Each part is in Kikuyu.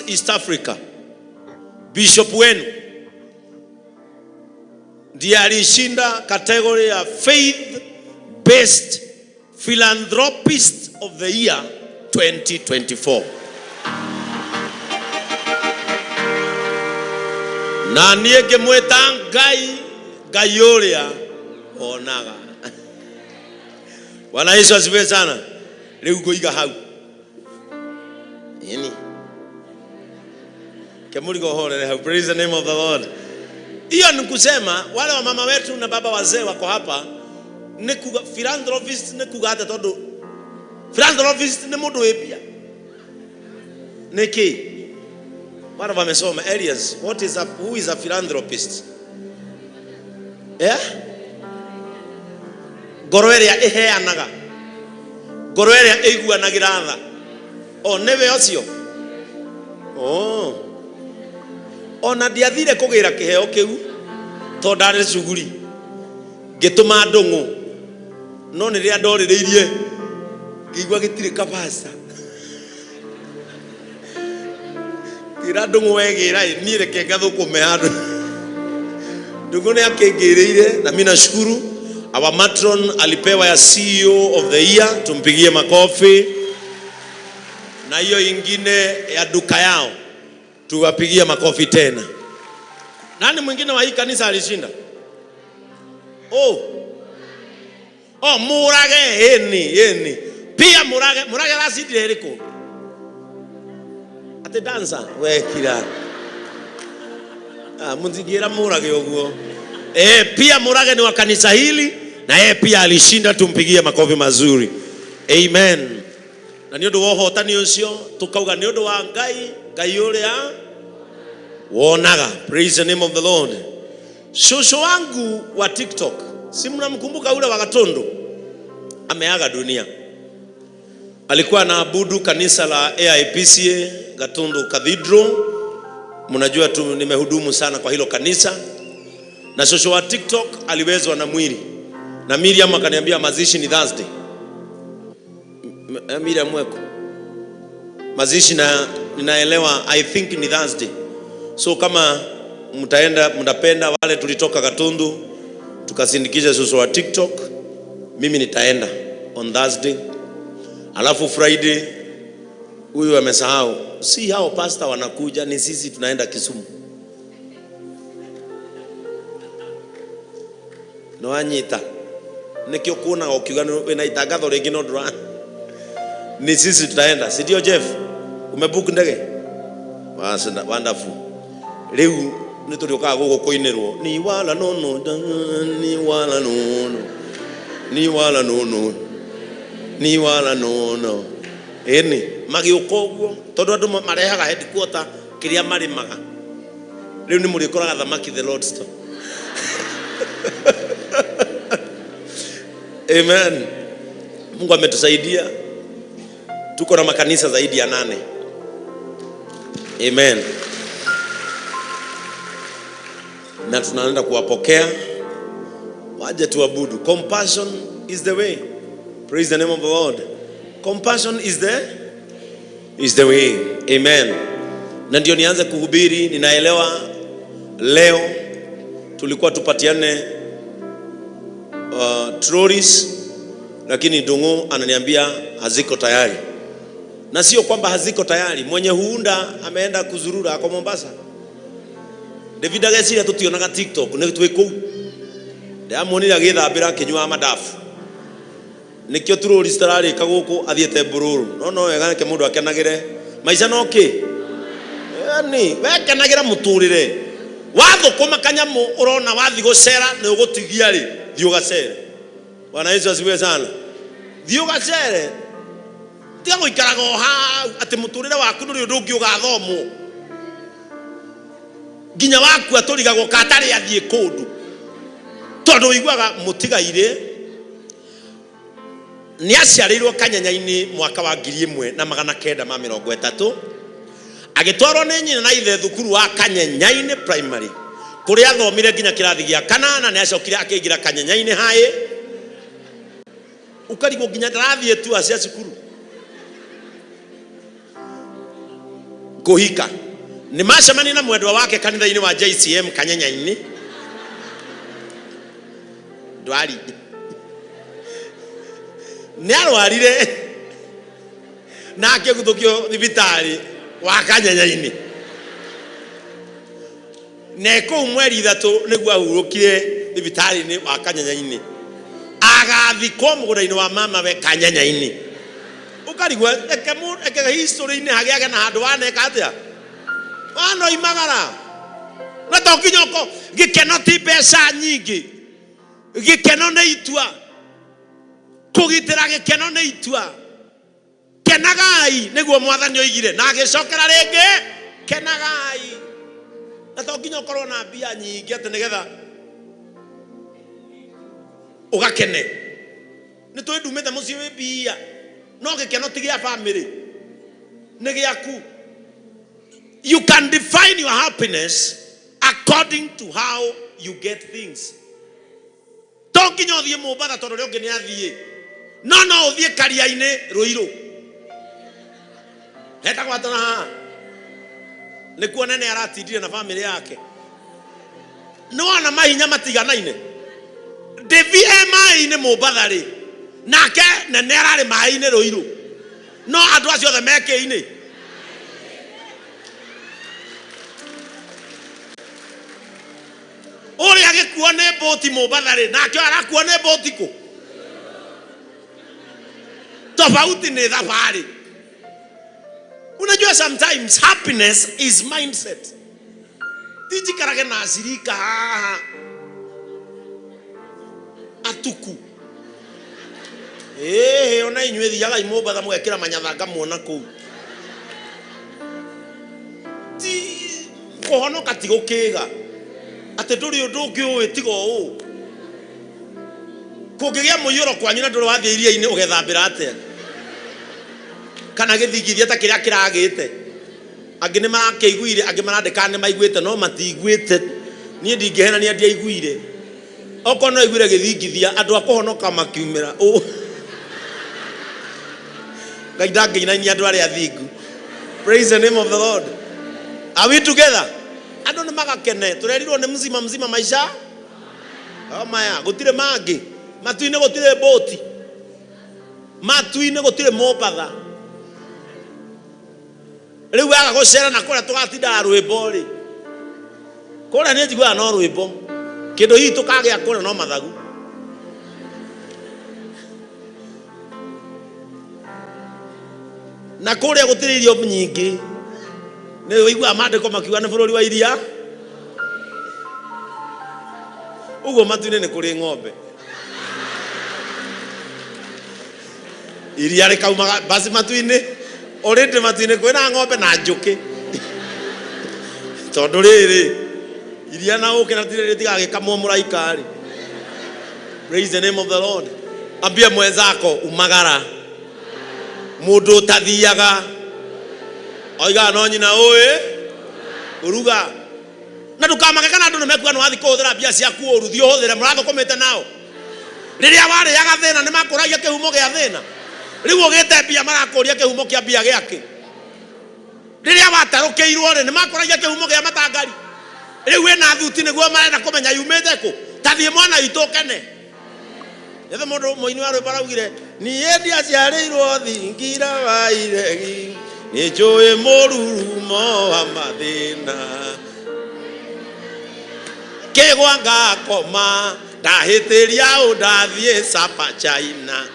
Pastors East Africa, bishop wenu ndiye alishinda category ya Faith Based Philanthropist of the Year 2024. Na niĩ ngĩmwĩta Ngai, Ngai ũrĩa onaga. Bwana Yesu asifiwe sana. Rĩu ngũiga hau. Ĩni. Kemurigo horere hau. Praise the name of the Lord. Hiyo ni kusema wale wa mama wetu na baba wazee wako hapa ni kuga philanthropist ni kuga atĩa tondu philanthropist ni mundu wĩ mbia nĩ kĩ wale wamesoma Elias what is a, who is a philanthropist yeah? Ngoro ĩrĩa ĩheanaga, ngoro ĩrĩa ĩiguanagĩra tha. O nĩwe ũcio. Oh. Ona ndiathire kũgĩra kĩheo kĩu tondũ ndarĩ cuguri, ngĩtũma ndũng'ũ, no nĩ rĩrĩa ndorĩrĩirie ngĩigua gĩtirĩ kabasa, ngĩra ndũng'ũ wegĩra ĩ, niĩ reke ngathũkũme handũ. Ndũng'ũ nĩ akĩngĩrĩire na mimi nashukuru our matron alipewa ya CEO of the year, tumpigie makofi, na hiyo ingine ya duka yao tuwapigie makofi tena. Nani mwingine wa hii kanisa alishinda? Oh. Oh, Murage eni eni. Pia Murage, Murage aracindire ĩrĩkũ? Atĩ dancer wekira. Ah, mũtingĩra Murage ũguo. Eh, pia Murage ni wa kanisa hili na yeye pia alishinda, tumpigie makofi mazuri. Amen. Na nĩ ũndũ wa ũhotani ũcio tũkauga nĩ ũndũ wa Ngai, Ngai ũrĩa wonaga. Praise the name of the Lord. Shosho wangu wa TikTok, si mnamkumbuka ule wa Gatundu? Ameaga dunia. Alikuwa anaabudu kanisa la AIPCA Gatundu Cathedral. Mnajua tu nimehudumu sana kwa hilo kanisa. Na shosho wa TikTok aliwezwa na mwili. Na Miriam akaniambia mazishi ni Thursday. Miriam mweko. Mazishi na ninaelewa I think ni Thursday. So kama mtaenda mtapenda wale tulitoka Gatundu tukasindikisha shosho wa TikTok, mimi nitaenda on Thursday. Alafu Friday huyu amesahau, si hao pastor wanakuja, ni sisi tunaenda Kisumu. Nĩwanyita nĩkĩo kuonaga ũkiuga wĩna itangatho rĩngĩ no ndũra ni sisi tutaenda, si ndio Jeff? Umebook ndege? Wonderful. Rĩu nĩ tũrĩũkaga gũkũ kũinĩrwo ni wala nono ni wala nono ni wala nono ni wala nono ĩni magĩũka ũguo tondũ andũ marehaga headquarter kĩrĩa marĩmaga. Rĩu nĩ mũrĩkoraga thamaki the Lord's store. Amen. Mungu ametusaidia, tuko na makanisa zaidi ya 8. Amen. Na tunaenda kuwapokea waje tuabudu. Compassion is the way. Praise the name of the Lord. Compassion is the way. Amen. Na ndio nianze kuhubiri, ninaelewa leo tulikuwa tupatiane trolleys, lakini Ndung'u ananiambia haziko tayari. Na sio kwamba haziko tayari, mwenye huunda ameenda kuzurura ako Mombasa. David ageciria tutionaga TikTok nĩ twĩ kũu. Ndĩramuonire agĩthambĩra akĩnyuaga madafu. Nĩkĩo trolleys citararĩka gũkũ athiĩte Mbururu. No no wega reke mũndũ akenagĩre maica no kĩ? Yaani we kenagĩra mũtũrĩre. Wathũkũma kanyamũ ũrona wathi gũcera nĩ ũgũtigia rĩ, thiĩ ũgacere. Bwana Yesu asifiwe sana. Thiĩ ũgacere. Tiga gũikaraga o hau atĩ mũtũrĩre waku ndũrĩ ũndũ ũngĩ ũgathomwo. Nginya wakua tũrigagwo ka atarĩ athiĩ kũndũ. Tondũ ũiguaga mũtigairĩ nĩ aciarĩirwo Kanyanya-inĩ mwaka wa 1930, agĩtwarwo nĩ nyina na ithe thukuru wa Kanyenya-inĩ Primary kũrĩa athomire nginya kĩrathi gĩa kanana. Nĩ acokire akĩingĩra Kanyenya-inĩ High, ũkarigwo nginya ndarathiĩ tu cia cukuru. Kũhika nĩ macemania na mwendwa wake kanitha-inĩ wa JCM Kanyenya-inĩ. Ndwari nĩ arwarire na akĩguthũkio thibitarĩ wa Kanyenya-inĩ, na kũu mweri 3 nĩguo ahurũkire thibitarĩ-inĩ wa Kanyenya-inĩ, agathikwo mũgũnda-inĩ wa mamawe Kanyenya-inĩ. Ũkarigwo reke reke history-inĩ hagĩage na handũ waneka atĩa, wanoimagara. Na to nginya ũko gĩkeno ti mbeca nyingĩ, gĩkeno nĩ itua, kũgitĩra gĩkeno nĩ itua. Kenagai nĩguo Mwathani oigire, na agĩcokera rĩngĩ, kenagai. Na to nginya ũkorwo na mbia nyingĩ atĩ nĩgetha ũgakene. Nĩ tũĩ ndumĩte mũciĩ wĩ mbia, no gĩkeno ti gĩa famĩlĩ, nĩ gĩaku. You can define your happiness according to how you get things. To nginya ũthiĩ Mombatha tondũ ũrĩa ũngĩ nĩ athiĩ, no no ũthiĩ Karia-inĩ Rũirũ, hetagwo atĩ na haha nĩkuo nene aratindire na famĩlĩ yake. Nĩ wona mahinya matiganaine. Ndĩvi e maĩ-inĩ Mombatha rĩ, nake nene ararĩ maĩ-inĩ Rũirũ, no andũ acio othe me kĩ-inĩ. Ũrĩa agĩkuo nĩ mbũti Mombatha rĩ, nake ũyũ arakuo nĩ mbũti kũ? Tofauti nĩ thabarĩ. Unajua, sometimes happiness is mindset. Ti njikarage na acirika haha atuku. Ĩhĩ, ona inyuĩ thiagai Mombatha mũgekĩra manyathanga muona kũu. Ti kũhonoka, ti gũkĩga atĩ ndũrĩ ũndũ ũngĩ ũĩ tiga ũũ. Kũngĩgĩa mũiyũro kwanyu na ndũrĩ wathiĩ iria-inĩ, ũgethambĩra atĩa? Kana gĩthingithia ta kĩrĩa kĩragĩte, angĩ nĩ marakĩiguire, angĩ marandĩka nĩ maiguĩte, no matiiguĩte. Niĩ ndingĩhenania, ndiaiguire. Okorwo no aiguire gĩthingithia, andũ a kũhonoka makiumĩra ũ. Ngai ndangĩinainia andũ arĩa athingu. Praise the name of the Lord. Are we together? Andũ nĩ magakene. Tũrerirwo nĩ mzima mzima maisha o maya, gũtirĩ mangĩ. Matu-inĩ gũtirĩ mbũti, matu-inĩ gũtirĩ Mombatha. Rĩu waga gũcera na kũrĩa tũgatindaga rwĩmbo rĩ, kũrĩa nĩ njiguaga no rwĩmbo. Kĩndũ hihi tũkagĩa kũrĩa no mathagu. Na kũrĩa gũtirĩ irio nyingĩ. Nĩ ũiguaga maandĩko makiuga nĩ bũrũri wa iria. Ũguo matu-inĩ nĩ kũrĩ ng'ombe. Iria rĩkaumaga basi matu-inĩ, already matu-inĩ kwĩna ng'ombe na njũkĩ. Tondũ rĩrĩ, iria na ũkĩ na tirĩ rĩtigagĩkamwo mũraika rĩ. Praise the name of the Lord. Ambia mwenzako, umagara. Mũndũ ũtathiaga oigaga no nyina ũĩ kũruga. Na ndũkamake kana andũ nĩ mekuga nĩ wathiĩ kũhũthĩra mbia ciaku ũru, thiĩ ũhũthĩre, mũrathũkũmĩte nao. Rĩrĩa warĩaga thĩna nĩ makũragia kĩhumo gĩa thĩna. Rĩu ũgĩte mbia marakũria kĩhumo kĩa mbia gĩakĩ. Rĩrĩa watarũkĩirwo rĩ, nĩ makũragia kĩhumo gĩa matangari. Rĩu wĩna thuti nĩguo marenda kũmenya yumĩte kũ. Ta thiĩ mwana witũ ũkene. Nĩthe mũndũ mũini wa rwĩmbo araugire, niĩ ndiaciarĩirwo thingira wa iregi, nĩ njũĩ mũrurumo wa mathĩna. Kĩgwa ngakoma, ndahĩtĩria ũ ndathiĩ Sapa China.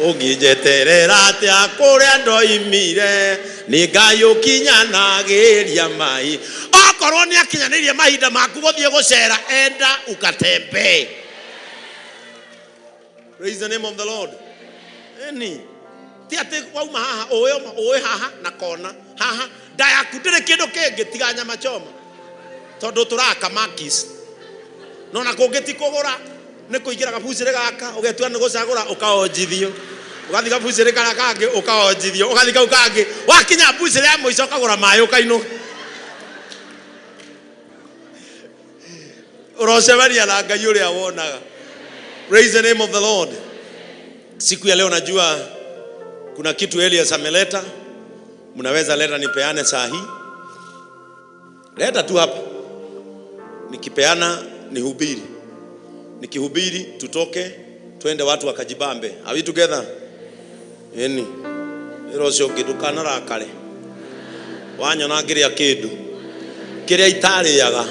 Ũngĩnjeterera atĩa kũrĩa ndoimire, nĩ Ngai ũkinyanagĩria mai. Okorwo nĩ akinyanĩirie mahinda maku gũthiĩ gũcera, enda ukatembee. Praise the name of the Lord. Ĩni ti atĩ wauma haha ũĩ ũĩ haha na kona haha, nda yaku ndĩrĩ kĩndũ kĩngĩ tiga nyama choma, tondũ tũraka makis. No na kũngĩ ti kũgũra, nĩ kũingĩra gabucĩrĩ gaka ũgetua nĩ gũcagũra, ũkaonjithio, ũgathiĩ gabucĩrĩ karĩa kangĩ ũkaonjithio, ũgathiĩ kau kangĩ, wakinya bucĩrĩ ya mũico ũkagũra maĩ ũkainũka. Ũrocemania na Ngai ũrĩa wonaga. Praise the name of the Lord. Siku ya leo najua Kuna kitu Elias ameleta, mnaweza leta nipeane saa hii. Leta tu hapa, nikipeana nihubiri, nikihubiri tutoke twende watu wakajibambe. Are we together? Eni ĩra ũcio ũngĩ ndũkanarakare wanyona ngĩrĩa kĩndũ kĩrĩa itarĩaga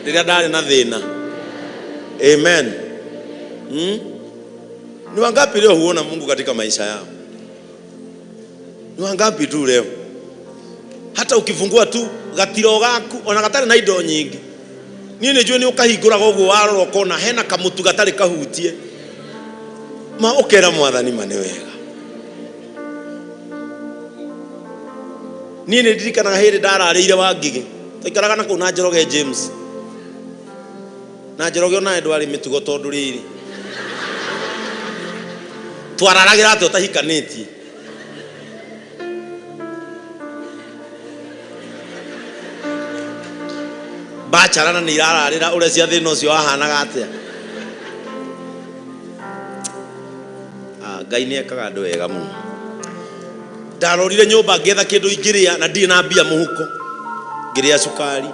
rĩrĩa ndarĩ na thĩna. Amen. Ni wangapi leo huona Mungu katika maisha yao? Ni wangapi tu leo? Hata ukifungua tu gatiro gaku ona gatarĩ na indo nyingĩ, niĩ nĩ njũĩ nĩ ũkahingũraga ũguo warora ũkona hena kamũtu gatarĩ kahutie, ma ũkera Mwathani ma nĩ wega. Niĩ nĩ ndirikanaga hĩndĩ ndararĩire Wangigĩ, twaikaraga na kũu na Njoroge James, na Njoroge onawe ndwarĩ mĩtugo tondũ rĩrĩ twararagĩra atĩ ũtahikanĩtie. Bacarana nĩ irararĩra ũrĩa cia thĩna ũcio wahanaga atĩa. Ah, Ngai nĩ ekaga andũ wega mũno. Ndarorire nyũmba ngĩetha kĩndũ ingĩrĩa na ndirĩ na mbia mũhuko, ngĩrĩa cukari.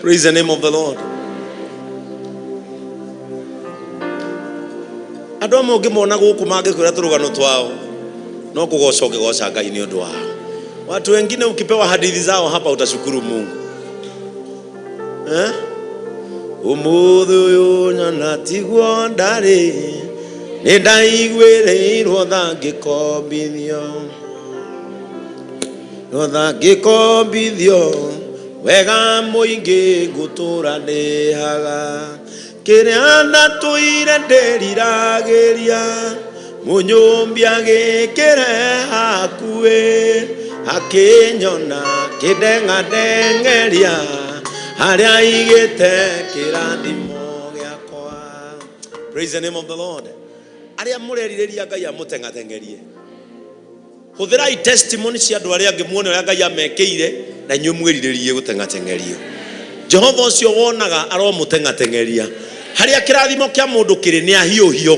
Praise the name of the Lord. Andũ amwe ũngĩmona gũkũ mangĩkwĩra tũrũgano twao no kũgoca ũngĩgoca Ngai nĩ ũndũ wao. Watu wengine ukipewa hadithi zao hapa utashukuru Mungu. Eh? Ũmũthĩ ũyũ nyona tiguo ndarĩ, nĩ ndaiguĩrĩirwo tha ngĩkombithio, tha ngĩkombithio wega mũingĩ ngũtũra ndĩhaga, kĩrĩa ndatũire ndĩriragĩria, mũnyũmbi agĩkĩre hakuhĩ, akĩnyona kĩndeng'adeng'eria harĩa aigĩte kĩrathimo gĩakwa. Praise the name of the Lord. Arĩa mũrerirĩria Ngai amũteng'ateng'erie, hũthĩrai testimony cia andũ arĩa angĩ muone ũrĩa Ngai amekĩire, na inyuĩ mwĩrirĩrie gũteng'ateng'erio. Jehova ũcio wonaga aromũteng'ateng'eria. Harĩa kĩrathimo kĩa mũndũ kĩrĩ nĩ ahiũhio.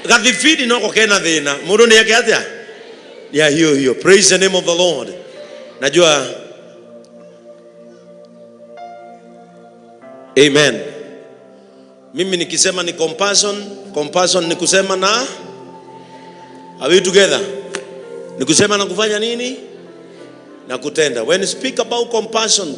Gathibindi noko kena thĩna, mũndũ nĩ eke atĩa? Nĩ ahiũhio. Praise the name of the Lord. Najua amen. Mimi nikisema ni compassion, compassion ni kusema na, are we together? Ni kusema na kufanya nini? Na kutenda. When you speak about compassion,